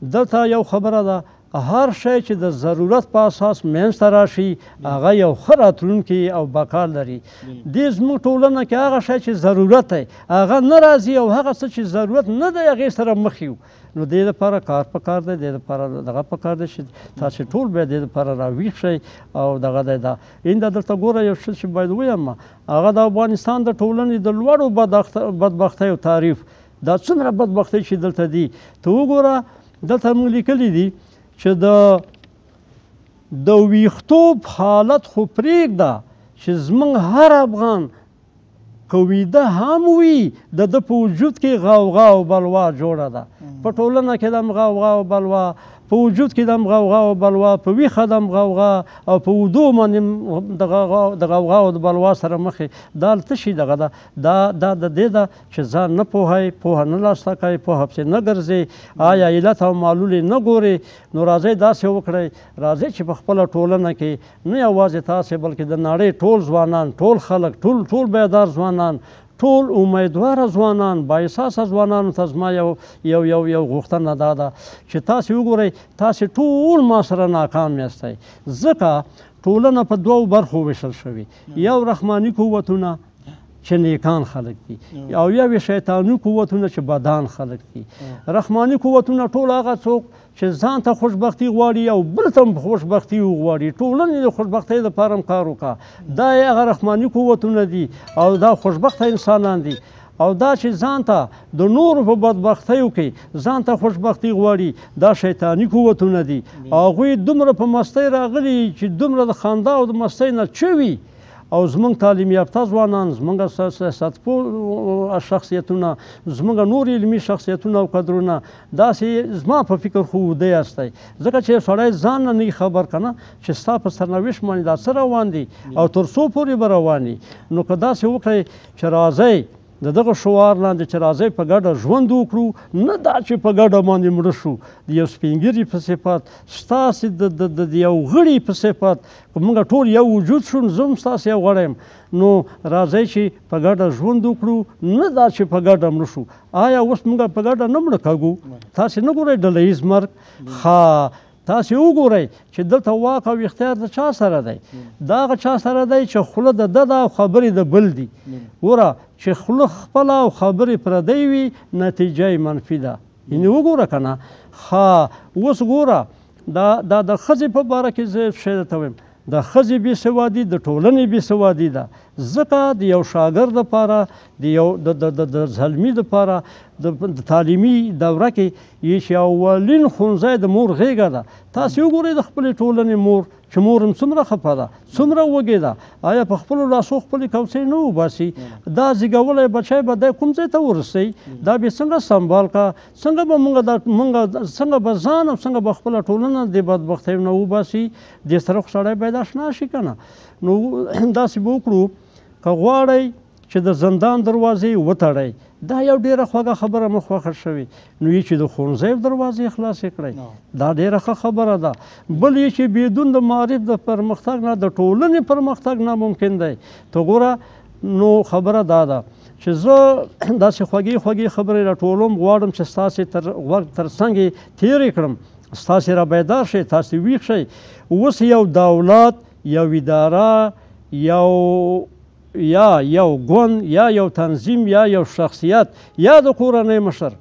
دلته یو خبره ده، هر شی چې د ضرورت په اساس منځته راشي هغه یو ښه راتلونکی او بقا لري. دې زموږ ټولنه کې هغه شی چې ضرورت دی هغه نه راځي، او هغه څه چې ضرورت نه دی هغې سره مخ یو. نو دې لپاره کار پکار دی، دې لپاره دغه پکار دی چې تاسې ټول باید دې لپاره راویښ شئ. او دغه دی دا اینده دلته ګوره یو څه چې باید ووایم، هغه د افغانستان د ټولنې د لوړو بدبختیو تعریف، دا څومره بدبختۍ چې دلته دي ته وګوره. دلته موږ لیکلي دي چې د ویښتوب حالت خو پرېږده چې زموږ هر افغان که ویده هم وي د ده په وجود کې غوغا او بلوا جوړه ده. په ټولنه کې دم غوغا او بلوا، په وجود کې دم غوغا او بلوا، په ویښه دم غوغا او په ودو باندې د غوغا او د بلوا سره مخې. دا څه شي دغه ده؟ دا دا د دې ده چې ځان نه پوهوي، پوهه نه لاسته کوي، پوهه پسې نه ګرځي، آیا علت او معلول یې نه ګوري. نو راځئ داسې وکړئ، راځئ چې په خپله ټولنه کې نه یوازې تاسې بلکې د نړۍ ټول ځوانان، ټول خلک، ټول بیدار ځوانان، ټول امیدواره ځوانان، با احساسه ځوانانو ته زما یو یو یو یو غوښتنه دا ده چې تاسې وګورئ، تاسې ټول ما سره ناکام یاستئ. ځکه ټولنه په دوو برخو ویشل شوې، یو رحماني قوتونه چې نیکان خلک دي، او یو یې شیطاني قوتونه چې بدان خلک دي. رحماني قوتونه ټول هغه څوک چې ځان ته خوشبختي غواړي او بل ته هم خوشبختي وغواړي، ټولنې د خوشبختۍ لپاره هم کار وکړه، دا یې هغه رحماني قوتونه دي او دا خوشبخته انسانان دي. او دا چې ځان ته د نورو په بدبختیو کې ځان ته خوشبختي غواړي، دا شیطاني قوتونه دي. هغوی دومره په مستۍ راغلي چې دومره د خندا او د مستۍ نه چوي. او زموږ تعلیم یافته ځوانان، زموږ سیاستپوه شخصیتونه، زموږ نور علمي شخصیتونه او کدرونه داسې زما په فکر خو وده یاستئ. ځکه چې سړی ځان نه نه خبر که نه چې ستا په سرنوشت باندې دا څه روان دي او تر څو پورې به روان دي. نو که داسې وکړئ چې راځئ د دغه شعار لاندې چې راځئ په ګډه ژوند وکړو، نه دا چې په ګډه باندې مړه شو. د یو سپینږیري په صفت، ستاسې د یو غړي په صفت، که موږ ټول یو وجود شو، زه هم ستاسې یو غړی یم، نو راځئ چې په ګډه ژوند وکړو، نه دا چې په ګډه مړه شو. آیا اوس موږ په ګډه نه مړه کږو؟ تاسې نه ګورئ ډله ییز مرګ؟ ښه، تاسې وګورئ چې دلته واک او اختیار د چا سره دی؟ دا هغه چا سره دی چې خوله د ده ده او خبرې د بل دي. ګوره چې خوله خپله او خبرې پردۍ وي، نتیجه یې منفي ده. یعنې وګوره که نه. ښه، اوس ګوره دا د ښځې په باره کې زه شی درته وایم. د ښځې بې سوادي د ټولنې بې سوادي ده، ځکه د یو شاګرد دپاره، د یو د زلمي دپاره د تعلیمي دوره کې یې چې اولین ښوونځی د مور غېږه ده. تاسې وګورئ د خپلې ټولنې مور چې مور هم څومره خفه ده، څومره وږې ده، آیا په خپلو لاسو خپلې کوڅې نه وباسي؟ دا زیږولی بچی به دی کوم ځای ته ورسوي؟ دا به څنګه سمبال کا؟ څنګه به مونږ څنګه به ځان او څنګه به خپله ټولنه د بدبختیو نه وباسي؟ دې سره خو سړی باید اشنا شي که نه. نو داسې به وکړو، که غواړئ چې د زندان دروازې وتړئ، دا یو ډېره خوږه خبره مو خوښه شوې، نو یې چې د ښوونځیو دروازې خلاصې کړئ، دا ډېره ښه خبره ده. بل یې چې بدون د معارف د پرمختګ نه د ټولنې پرمختګ ناممکن دی. ته ګوره، نو خبره دا ده چې زه داسې خوږې خوږې خبرې راټولوم، غواړم چې ستاسې تر غوږ تر څنګ یې تېرې کړم، ستاسې را بیدار شئ، تاسې ویښ شئ. اوس یو دولت، یو اداره، یو یا یو ګوند، یا یو تنظیم، یا یو شخصیت، یا د کورنۍ مشر،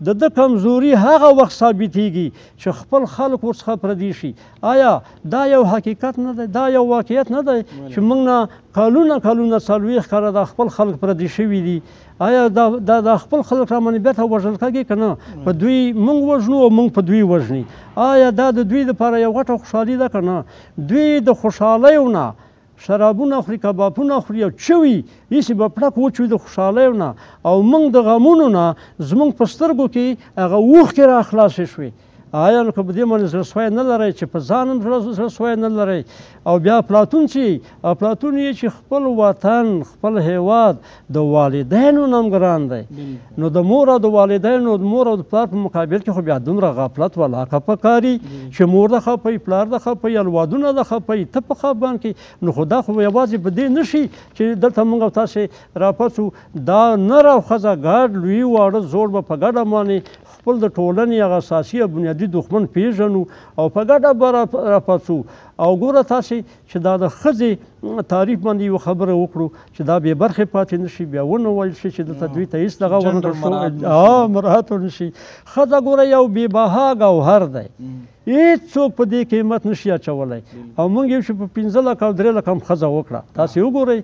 د ده کمزوري هغه وخت ثابتېږي چې خپل خلک ورڅخه پردي شي. آیا دا یو حقیقت نه دی؟ دا یو واقعیت نه دی چې موږ نه کلونه کلونه 40 کاله دا خپل خلک پردي شوي دي؟ آیا دا خپل خلک را باندې بېرته وژل کېږي که نه؟ په دوی موږ وژنو او موږ په دوی وژني. آیا دا د دوی دپاره یو غټه خوشحالي ده که نه؟ دوی د خوشحالیو نه شرابونه خوري، کبابونه خوري او چوي، هسې به پړک وچوي د خوشحالیو نه، او موږ د غمونو نه زموږ په سترګو کې هغه اوښکې را خلاصې شوې. آیا نو که په دې باندې زړه سوی نه لرئ، چې په ځان هم زړه سوی نه لرئ، او بیا افلاطون چې افلاطون یې چې خپل وطن، خپل هیواد د والدینو نه هم ګران دی، نو د مور او د والدینو، د مور او د پلار په مقابل کې خو بیا دومره غفلت ولاکه پکاري چې مور د خپوي، پلار د خپوي، الوادونه د خپوي، ته په خفګان کې. نو خو دا خو یوازې په دې نه شي چې دلته موږ او تاسې راپاڅو، دا نر او ښځه ګډ، لوی واړه زوړ به په ګډه باندې خپل د ټولنې هغه اساسي او بنیادي دښمن پیژنو او په ګډه به راپاڅو. او ګوره تاسې چې دا د ښځې تعریف باندې یوه خبره وکړو چې دا بې برخې پاتې نه شي، بیا ونه ویل شي چې دلته دوی ته هېڅ دغه ورنکړل شو، مراعات ونه شي. ښځه ګوره یو بې بها ګوهر دی، هېڅوک په دې قیمت نشي اچولی. او موږ یو چې په 5 لکه او 3 لکه هم ښځه وکړه، تاسې وګورئ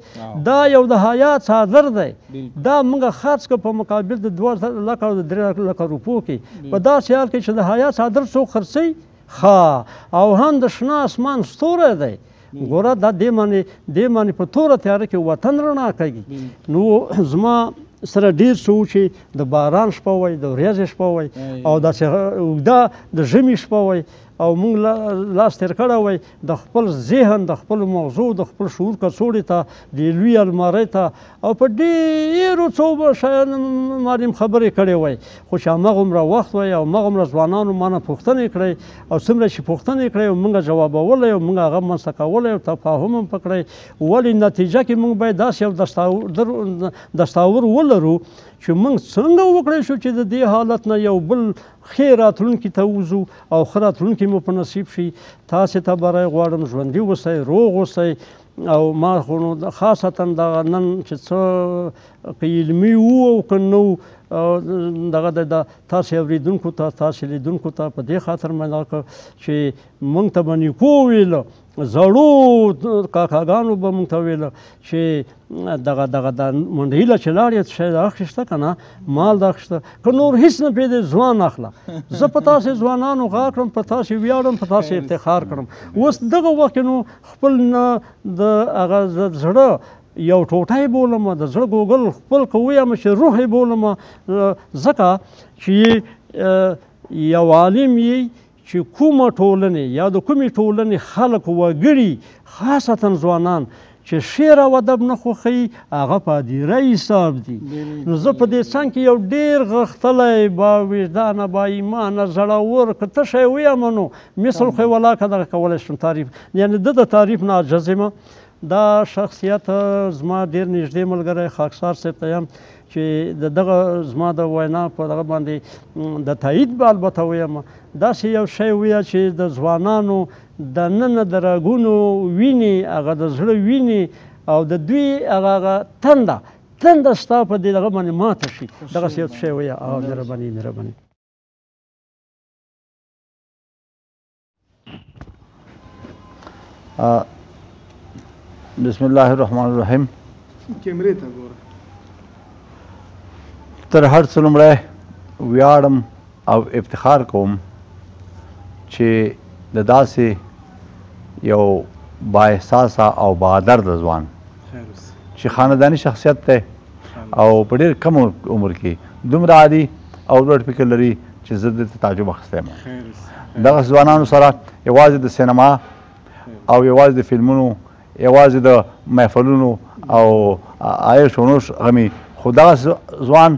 دا یو د حیا څادر دی، دا موږ خرڅ کړ په مقابل د 2 لکه او د 3 لکه روپو کې، په داسې حال کې چې د حیا څادر څوک خرڅوي؟ ښه، او هم د شنه اسمان ستوری دی. ګوره دا دې باندې په توره تیاره کې وطن رڼا کوي. نو زما سره ډېر څه وو چې د باران شپه وای، د ورېځې شپه وای، او داسې اوږده د ژمي شپه وای، او موږ لاس تېر کړی وای د خپل ذهن، د خپل موضوع، د خپل شعور کڅوړې ته، د لوی المارۍ ته، او په ډېرو څو شیانو باندې هم خبرې کړې وای. خو چې هماغومره وخت وای او هماغومره ځوانانو ما نه پوښتنې کړې، او څومره چې پوښتنې کړې او موږ جوابولی او موږ هغه منځته کولی او تفاهم هم په کړی، ولې نتیجه کې موږ باید داسې یو دستاور ولرو چې موږ څنګه وکړی شو چې د دې حالت نه یو بل ښې راتلونکي ته وځو او ښه راتلونکي مو په نصیب شي. تاسې ته بری غواړم، ژوندي اوسئ، روغ اوسئ. او ما خو نو خاصتا دغه نن چې څه که علمي وو او که نه وو، دغه د تاسې اورېدونکو ته، تاسې لیدونکو ته په دې خاطر مې دا کړ چې موږ ته به نیکو ویل، زړو کاکاګانو به موږ ته ویل چې دغه دغه د منډهیله له چې لاړې څه شی د اخیسته که نه، مال د اخیسته، که نور هېڅ نه پرېږدې ځوان اخله. زه په تاسې ځوانانو غږ کړم، په تاسې ویاړم، په تاسې افتخار کړم. اوس دغه وخت کې نو خپل نه د هغه زړه یو ټوټه یې بولم، د زړه ګوګل خپل که ویم چې روح یې بولم، ځکه چې یو عالم یې چې کومه ټولنې یا د کومې ټولنې خلک وګړي، خاصتا ځوانان چې شعر او ادب نه خوښوي هغه په هدیره حساب دي. نو زه په دې څنګ کې یو ډېر غښتلی، با وجدانه، با ایمانه، زړور، که ته شی ویم نو مثل خو یې ولاکه دغه کولی شم تعریف، یعنې ده د تعریف نه عاجز یم. دا شخصیت زما ډېر نږدې ملګری خاکسار صاحب ته یم چې د دغه زما د وینا په دغه باندې د تایید به البته ویم، داسې یو شی ویه چې د ځوانانو د ننه د رګونو وینې، هغه د زړه وینې او د دوی هغه تنده ستا په دې دغه باندې ماته شي، دغسې یو شی ویه. او مهرباني مهرباني. بسم الله الرحمن الرحیم. کیمرې ته ګوره. تر هر څه لومړی ویاړم او افتخار کوم چې د داسې یو با احساسه او با درده ځوان چې خانداني شخصیت دی او په ډېر کم عمر کې دومره عالي او لوړ فکر لري چې زه دې ته تعجب اخیستی یم. دغه ځوانانو سره یوازې د سینما او یوازې د فلمونو، یوازې د محفلونو او عیش و نوش غمي، خو دغه ځوان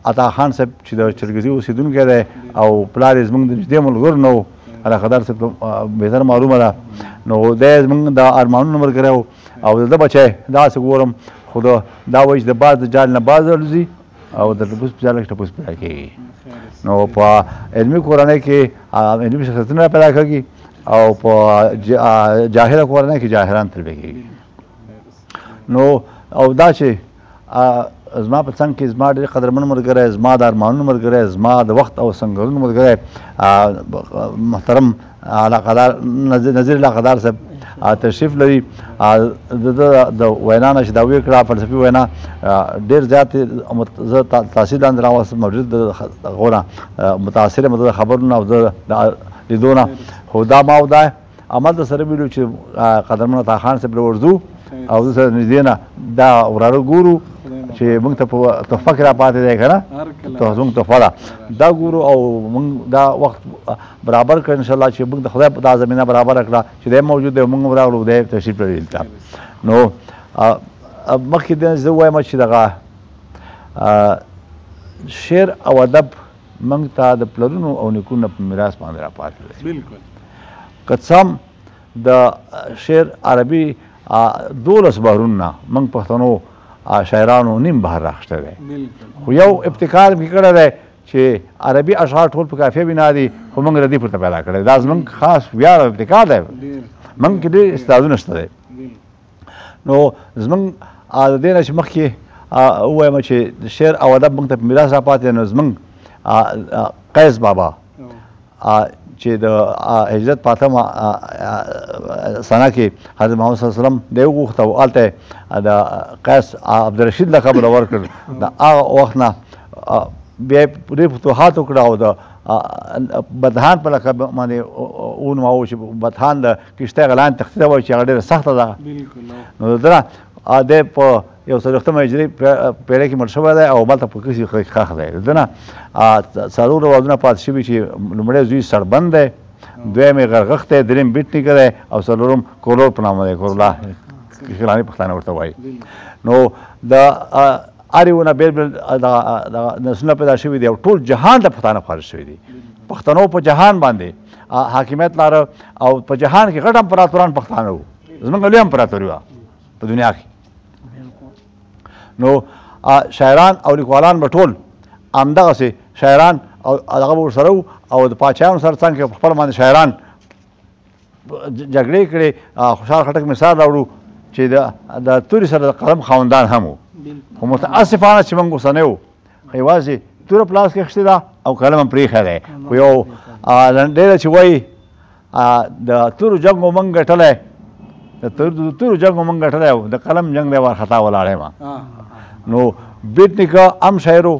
عطا خان صاحب چې د چرګزي اوسېدونکی دی او پلار یې زموږ د نږدې ملګرو نه و، علاقهدار صاحب ته بهتر معلومه ده، نو دی زموږ د ارمانونو ملګری و او د ده بچی داسې ګورم، خو دا وایي چې د باز د جال نه باز الوځي او د ټپوس په جال کې ټپوس پیدا کېږي. نو په علمي کورنۍ کې علمي شخصیتونه پیدا کېږي او په جاهله کورنۍ کې جاهلان تربیه کېږي. نو او دا چې زما په څنګ کې زما ډېر قدرمن ملګری، زما د ارمانونو ملګری، زما د وخت او سنګرونو ملګری محترم علاقهدار نظیر علاقهدار صاحب تشریف لري. د ده د وینا نه چې دا ویې کړه فلسفي وینا ډېر زیات زه تاثیر لاندې راوستم او ډېر د هغو نه متاثر یم، د خبرو نه او د لیدو نه. خو دا ما او دا عمل د سره ویلو چې قدرمن عطا خان صاحب له ورځو او زه سره نږدې نه دا وراره ګورو چې موږ ته په تحفه کې را پاتې دی که نه، زموږ تحفه ده، دا ګورو او موږ دا وخت برابر کړ انشاءالله چې موږ د خدای دا زمینه برابره کړه چې دی موجود دی، موږ هم راغلو، دی تشریف لري دلته. نو مخکې دې زه وایم چې دغه شعر او ادب موږ ته د پلرونو او نیکونو په میراث باندې را پاتې دی. بالکل. که څه هم د شعر عربي 12 بحرونه موږ پښتنو شاعرانو نیم بحر راخیستی دی، خو یو ابتکار مې کړی دی چې عربي اشعار ټول په کافیه بنا دي، خو موږ ردیف ورته پیدا کړی. دا زموږ خاص ویاړ او ابتکار دی، موږ کې ډېر استعدادونه شته دی. نو زموږ د دې نه چې مخکې ووایم چې شعر او ادب موږ ته په میراث را پاتې دی، نو زموږ قیس بابا چې د هجرت په اتمه سنه کې حضرت محمد صلی الله علیه وسلم دی وغوښته او هلته د قیس عبدالرشید لقب له ورکړ. د هغه وخت نه بیا یې ډېر فتوحات وکړه او د بدهان په لقب باندې ونوماوه چې بدهان د کښتۍ هغه لاندې تختې ته وایي چې هغه ډېره سخته ده. نو د ده نه دی په یو څلوېښتمه هجري پېړۍ کې مړ شوی دی او بلته په کښې ښخ دی. د ده نه څلور اولادونه پاتې شوي چې لومړی زوی سړبند دی، دویم یې غرغښت دی، دریم بیټ نیکه دی او څلورم کولور په نامه دی، کورلا کلاني پښتانه ورته وایي. نو د هر یو نه بېل بېل دغه نسلونه پیدا شوي دي او ټول جهان ته پښتانه خپاره شوي دي. پښتنو په جهان باندې حاکمیت لاره او په جهان کې غټ امپراتوران پښتانه وو، زموږ لوی امپراتوري وه په دنیا کې. نو شاعران او لیکوالان به ټول همدغسې شاعران او هغه به ورسره وو او د پاچایانو سره څنګ کې په خپل باندې شاعران جګړې کړې. خوشحال خټک مثال راوړو چې د تورې سره د قلم خاوندان هم وو، خو متاسفانه چې موږ اوسنی وو یوازې توره په لاس کې اخیستې ده او قلم هم پرېښی دی. خو یو لنډۍ چې وایي د تورو جنګ مو موږ ګټلی، د تورو جنګ مو موږ ګټلی او د قلم جنګ دی وارخطا ولاړ یم. نو بیټ نیکه هم شاعر و،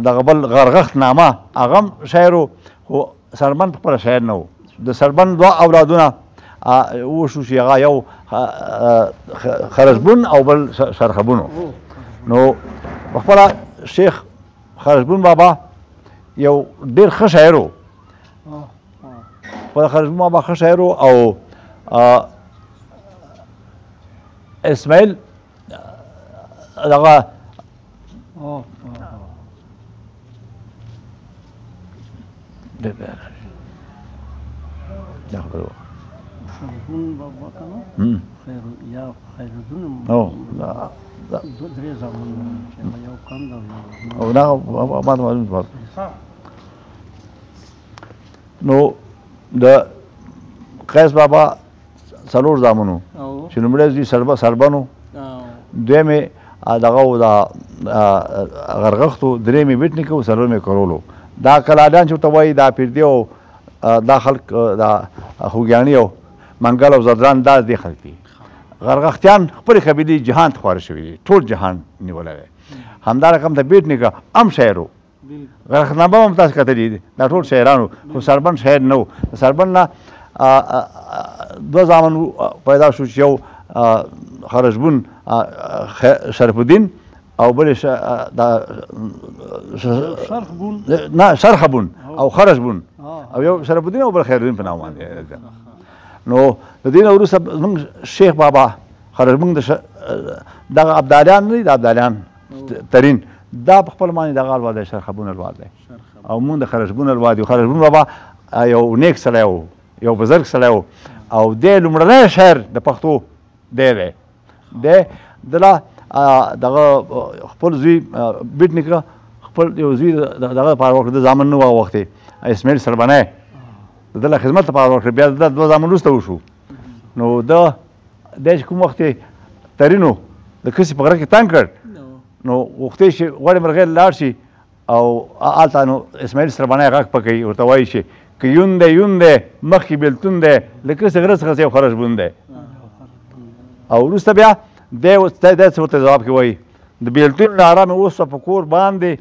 دغه بل غرغښت نامه هغه هم شاعر و، خو سربند خپله شاعر نه و. د سربند دوه اولادونه وشو چې هغه یو خرزبون او بل سرخبون و. نو په خپله شیخ خرزبون بابا یو ډېر ښه شاعر و، خپله خرزبون بابا ښه شاعر و او اسماعیل دغه دا خبره وکړه. شرحون بابا که نه خیر یا خیرالدین، دوه درې زامن چې یو کم ده او دا ما ته معلوم شول. نو د قیس بابا څلور زامن وو چې لومړی زوی سربن و، دویم یې دغه و د غرغښت و، دریم یې بیټ نیکه و، څلورم یې کرول و. دا کلالیان چې ورته وایي دا پیردي او دا خلک دا خوږیاڼي او منګل او ځدران دا دې خلک دي. غرغښتیان خپلې قبیلې جهان ته خواره شوي دي، ټول جهان نیولی دی. همدا رقم د بیټ نیکه هم شاعر و، غرغښتنامه هم تاسو کتلي دي، دا ټول شاعران وو، خو سربن شاعر نه و. د سربن نه دوه زامن پیدا شو چې یو خرشبون شرف الدین او بل نه شرخبون او خرشبون، او یو شرف الدین او بل خیر الدین په نام باندې. نو د دې نه وروسته زموږ شیخ بابا خرشبون دغه ابدالیان نه دي، د ابدالیان ترین دا په خپل باندې دغه الواد دی، شرخبون الواد دی، او موږ د خرشبون الواد یو. خرشبون بابا یو نیک سړی و، یو بزرګ سړی و، او دی لومړنی شاعر د پښتو دی دی دی دله دغه خپل زوی بیټ نیکه خپل یو زوی دغه لپاره ورکړ، د زامن نه وه وخت اسماعیل سربنی د ده له خدمت لپاره ورکړ. بیا د دوه زامن وروسته وشو. نو ده دی چې کوم وخت یې ترینو د کسي په غره کې تنګ کړ، نو غوښتې چې غواړي مرغۍ لاړ شي او هلته نو اسماعیل سربنی غږ پکوي، ورته وایي چې که یون دی یون دی مخکې بېلتون دی، له کسي غره څخه یو خرشبون دی. او وروسته بیا دی دی څه ورته ځواب کې وایي، د بېلتون ناره مې وسوه په کور باندې،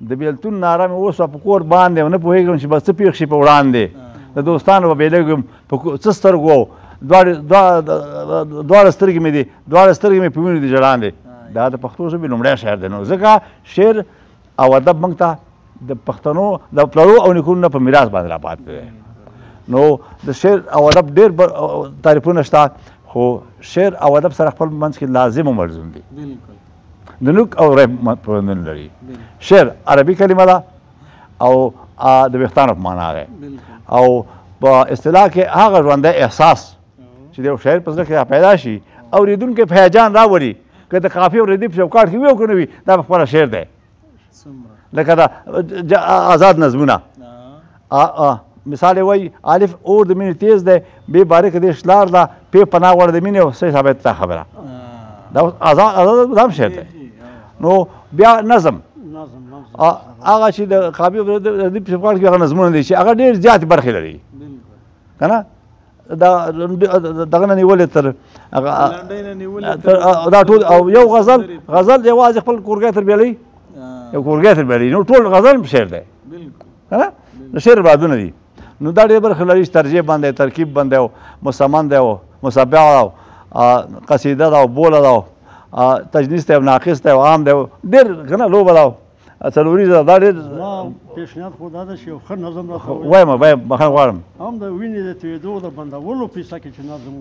د بېلتون ناره مې وسوه په کور باندې، او نه پوهېږم چې به څه پېښ شي په وړاندې، د دوستانو به بېلېږم په څه سترګو، دواړه سترګې مې دي، دواړه سترګې مې په وینو دي ژړاندې. دا د پښتو ژبې لومړی شعر دی. نو ځکه شعر او ادب موږ ته د پښتنو د پلرو او نیکونو نه په میراث باندې راپاتې دی. نو د شعر او ادب ډېر تعریفونه شته، خو شعر او ادب سره خپل منځ کې لازم او ملزوم دي. د نوک او ریب پیوندون لري. شعر عربي کلمه ده او د ویښتانو په معنا دی، او په اصطلاح کې هغه ژوندی احساس چې د یو شاعر په زړه کې پیدا شي، اورېدونکی په هیجان راولي، که د قافیې او ردیف چوکاټ کې وي او که نه وي، دا په خپله شعر دی. لکه دا آزاد نظمونه، مثال یې وایي الف اور د مینې تیز دی، بې باریکه دې شلار ده، پې پناه غواړي د مینې، او صحیح ثابت دا خبره دا آزاد دا هم شعر دی. نو بیا نظم هغه چې د قافیې او ردیف په چوکاټ کې هغه نظمونه دي چې هغه ډېر زیاتې برخې لري، که نه دغه نه نیولې تر دا ټول. او یو غزل، غزل یوازې خپل کورګی تر بیلوي، یو کورګی تر بیلوي، نو ټول غزل هم شعر دی، که نه د شعر بعدونه دي. نو دا ډېر برخې لري چې ترجیح باندې، ترکیب باندې، او مسمن دی، او مسبع ده، او قصیده ده، او بوله ده، او تجنیس دی، او ناقص دی، او عام دی، ډېر که نه لوبه ده، څلوریزه ده، دا ډېر. زما پېشنهاد خو دا ده چې یو ښه نظم راته وایم، وایم بخښنه غواړم، هم د وینې د تویېدو د بندولو په حصه کې چې نظم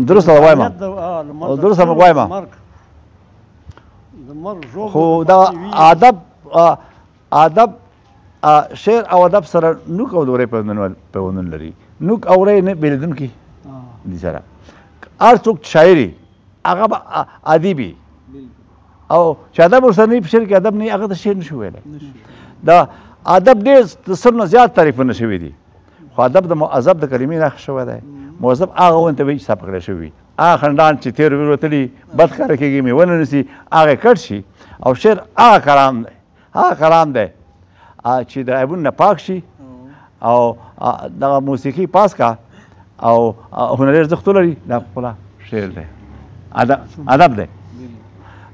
درسته وایم، درسته وایم، خو دا ادب ادب شعر او ادب سره نوک او دورې پیوندون لري. نوک او ری نه بېلېدونکي دي سره. هر څوک شاعر وي هغه به ادیب وي، او چې ادب ورسره نه وي، په شعر کې ادب نه وي، هغه ته شعر نشي ویلی. د ادب ډېر د سل نه زیات تعریفونه شوي دي، خو ادب د مؤذب د کلمې نه شوی دی. مؤذب هغه ونې ته وایي چې ستا پکړی شوي وي، هغه خنډان چې تېر ویر وتلي بد ښکاره کېږي، مېوه نه نیسي، هغه کټ شي. او شعر هغه کلام دی، هغه کلام دی چې د عیبونو نه پاک شي او دغه موسیقي پاس کا او هنري ارزښت ولري، دا خپله شعر دی، ادب دی.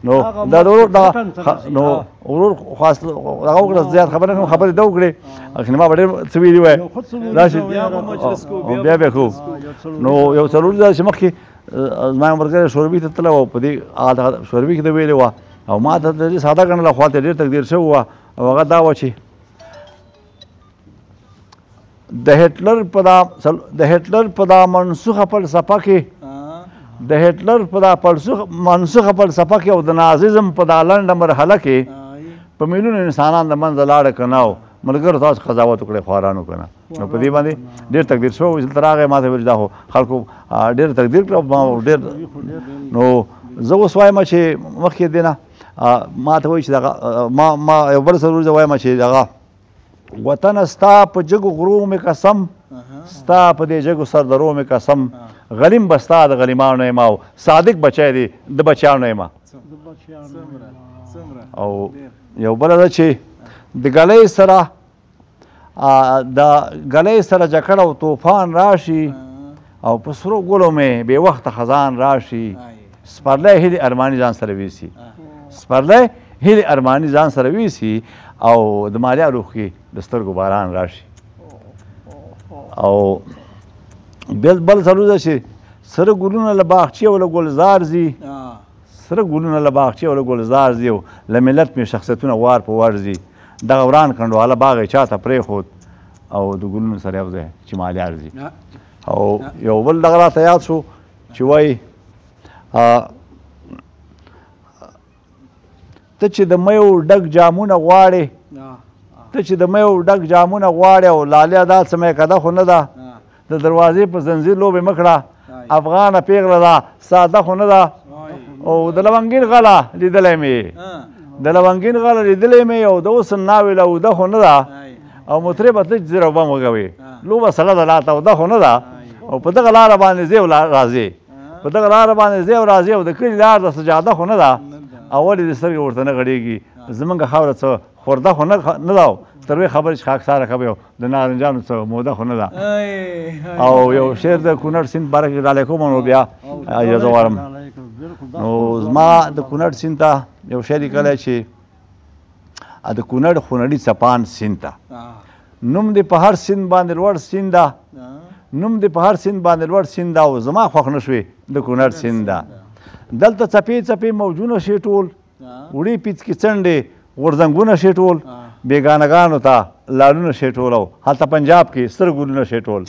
نو دا ورور دا نو ورور خاص هغه وکړه، زیات خبره نه خبرې ده وکړې، اخر ما به ډېر څه ویلي وای، راشي بیا بیا کوو. نو یو څلور ځله چې مخکې زما یو ملګری شوروي ته تللی و، په دې شوروي کې ده ویلې وه، او ما ته ډېر ساده ګڼله، خو هلته ډېر تقدیر شوی وه. او هغه دا وه چې د هټلر په دا منسوخه فلسفه کې د هټلر په دا منسوخه فلسفه کې او د نازیزم په دا لنډه مرحله کې په میلیونو انسانان د منځه لاړه که نه، ملګرو تاسو قضاوت وکړئ خوارانو که نه. نو په دې باندې ډېر تقدیر شو. دلته راغی ما ته ویل دا خو خلکو ډېر تقدیر کړو، ما ډېر. نو زه اوس وایم چې مخکې دې نه ما ته وایي چې دغه ما یو بل سره زه وایم چې دغه وطن ستا په جګو غرو مې قسم، ستا په دې جګو سردرو مې قسم، غلیم به ستا د غلیمانو یم او صادق بچی دی د بچیانو یم. او یو بله ده چې د ګلۍ سره د ګلۍ سره جکړه او توفان راشي او په سرو ګلو مې بې وخته خزان راشي، سپرلی هیلې ارماني ځان سره ویسي، سپرلی هیلې ارماني ځان سره ویسي او د مالیا روح کې د سترګو باران راشي. او بل څلور ده چې سره ګلونه له باغچې او له ګلزار ځي، سره ګلونه له باغچې او له ګلزار ځي او له ملت مې شخصیتونه وار په وار ځي. دغه وران کنډواله باغ یې چاته پرېښود او د ګلونو سره یو ځای چې مالیار ځي. او یو بل دغه راته یاد شو چې وایي ته چې د میو ډک جامونه غواړې، ته چې د میو ډک جامونه غواړې او لالیه دا څه میکده خو نه ده، د دروازې په زنځیر لوبې مه کړه، افغانه پیغله ده ساده خو نه ده، او د لونګین غله لیدلی مې، د لونګین غله لیدلی مې او د اوس ناوې له اوده خو نه ده، او مطربه ته چې زه بم وږوې لوبه سړه ده لا توده خو نه ده، او په دغه لاره باندې ځې او راځې، په دغه لاره باندې ځې او راځې او د کلي لار د سجاده خو نه ده، او ولې دې سترګې ورته نه غړېږي، زمونږ خاوره څه خورده خو نه ده، تر وې خبرې چې خاکساره کوي د نارنجانو څه موده خو نه ده. او یو شعر د کونړ سیند باره کې ډالۍ کوم، نو بیا اجازه غواړم. نو زما د کونړ سیند ته یو شعر لیکلی چې د کونړ خونړي څپان سیند ته، نوم دې په هر سیند باندې لوړ سیند ده، نوم دې په هر سیند باندې لوړ سیند ده او زما خوښ نه شوې د کونړ سیند ده. دلته څپې څپې موجونه شي ټول، وړې پیڅکې څنډې غورځنګونه شي ټول، بېګانهګانو ته لالونه شي ټول، او هلته پنجاب کې ستر ګلونه شي ټول،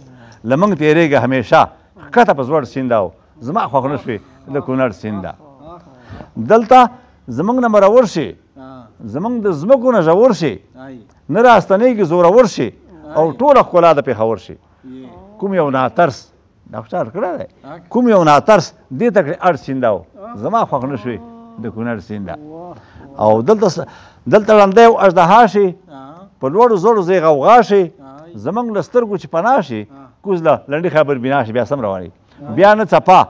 له موږ تېرېږه همیشه ښکته په ځوړ سیند او زما خوښ نه شوې د کونړ سیند ده. دلته زموږ نه مرور شي، زموږ د ځمکو نه ژور شي، نه راستنېږي زورور شي او ټوله ښکلا د پېښور شي. کوم یو ناترس دا خو چا کړی دی، کوم یو ناترس دې ته کړې اړ سیند او زما خوښ نه شوې د کونړ سیند ده. او دلته ړندی او اژدها شي، په لوړو زړو ځای غوغا شي، زموږ له سترګو چې پناه شي، کوز له لنډې خبرې بنا شي، بیا سم روانېږي، بیا نه څپه،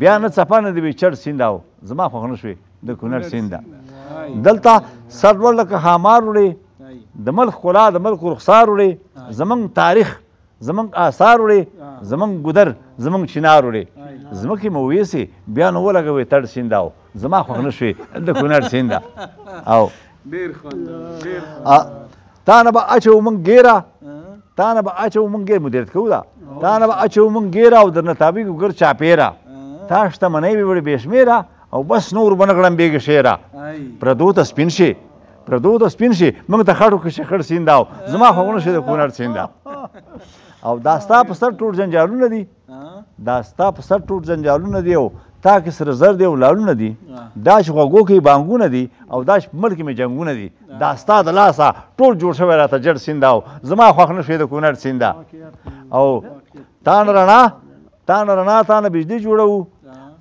بیا نه څپه نه د ویچړ سیند او زما خوښ نه شوې د کونړ سیند ده. دلته سر لوړ لکه ښامار وړي، د ملک ښکلا د ملک رخسار وړي، زموږ تاریخ زموږ آثار وړي، زموږ ګودر زموږ چنار وړي، ځمکې مو ویسي بیا نو ولګوي تړ سیند او زما خوښ نه شوې د کونړ سیند ده. او تا نه به اچوو موږ ګیره، تا نه به اچوو موږ ګیره، مدیریت کوو دا، تا نه به اچوو موږ ګیره او درنه تابېږو ګرد چاپېره، تا شتمنۍ به وړي بې شمېره او بس نور به نه غړمبېږي شعره، پردو ته سپین شي، پردو ته سپین شي، موږ ته خټو کې شي خړ سیند او زما خوښ نه شي د کونړ سیند ده. او دا ستا په سر ټول جنجالونه دي، دا ستا په سر ټول جنجالونه دي او تا کې سره زر دی او لالونه دي، دا چې غوږو کې بانګونه دي او دا چې په ملک کې مې جنګونه دي، دا ستا د لاسه ټول جوړ شوی راته جړ سیند او زما خوښ نه شوې د کونړ سیند ده. او تا نه رڼا، تا نه رڼا، تا نه بجلي جوړوو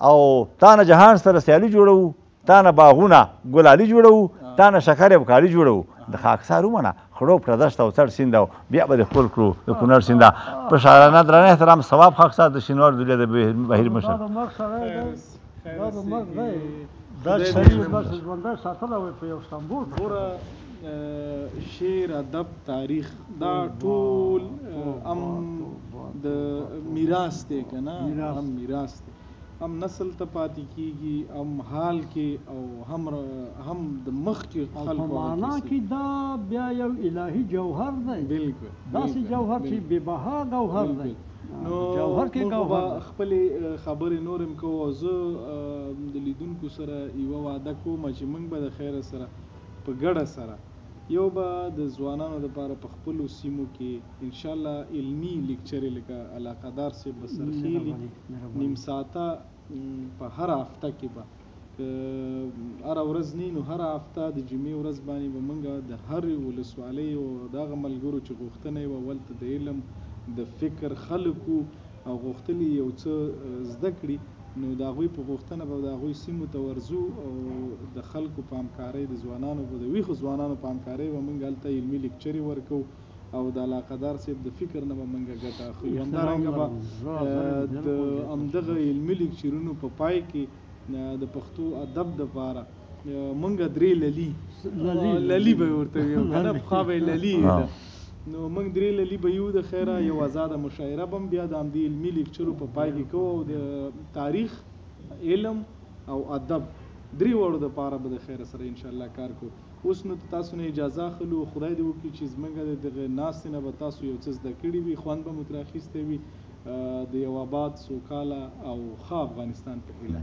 او تا نه جهان سره سیالي جوړوو، تا نه باغونه ګلالي جوړوو، تا نه شکر او کالي جوړوو، د خاکسار ومنه خړوب کړه دشته او څړ سیند او بیا به دې خپل کړو د کونړ سیند. په شاعرانه درانه احترام ثواب خاکسار د شینوار دولیا د بهیر مشر. دا د مرګ دی، دا چې سړي داسې ژوندی ساتلی وای په یو سمبول. ګوره شعر، ادب، تاریخ دا ټول هم د میراث دی که نه، هم میراث دی، هم نسل ته پاتې کیږي، هم حال کې او هم د مخکې خلکو په معنا کې دا بیا یو الهي جوهر دی. بالکل داسې جوهر چې بې بها ګوهر دی. نو جوهر کې موږ ګوهر به دی. خپلې خبرې نور هم کوو. او زه د لیدونکو سره یوه وعده کوم چې موږ به د خیره سره په ګډه سره یو به د ځوانانو دپاره په خپلو سیمو کې انشاءالله علمي لیکچرې لکه علاقهدار صاحب به سرخېلي نیم ساعته په هره هفته کې به، که هره ورځ نه نو هره هفته د جمعې ورځ باندې به موږ د هرې ولسوالۍ او د هغه ملګرو چې غوښتنه یې وه ولته د علم د فکر خلک وو او غوښتل یې یو څه زده کړي، نو د هغوی په غوښتنه به د هغوی سیمو ته ورځو او د خلکو په همکارۍ، د ځوانانو به د ویښو ځوانانو په همکارۍ به موږ هلته علمي لیکچرې ورکوو او د علاقه دار صاحب د فکر نه به موږ ګټه اخلو. همدارنګه به د همدغه علمي لیکچرونو په پای کې د پښتو ادب دپاره مونږ درې للي للي به ورته ویو که نه، پخوا به یې للي ویله، نو موږ درې للي به یو د خیره یو ازاده مشاعره به هم بیا د همدې علمي لیکچرو په پای کې کوو او د تاریخ، علم او ادب درې واړو دپاره به د خیره سره انشاءالله کار کوو. اوس نو تاسو نه اجازه اخلو، خدای دې وکړي چې زموږ د دغه ناستې نه به تاسو یو څه زده کړي وي، خوند به مو ترې اخیستی وي. د یو آباد، سوکاله او ښه افغانستان په هیله.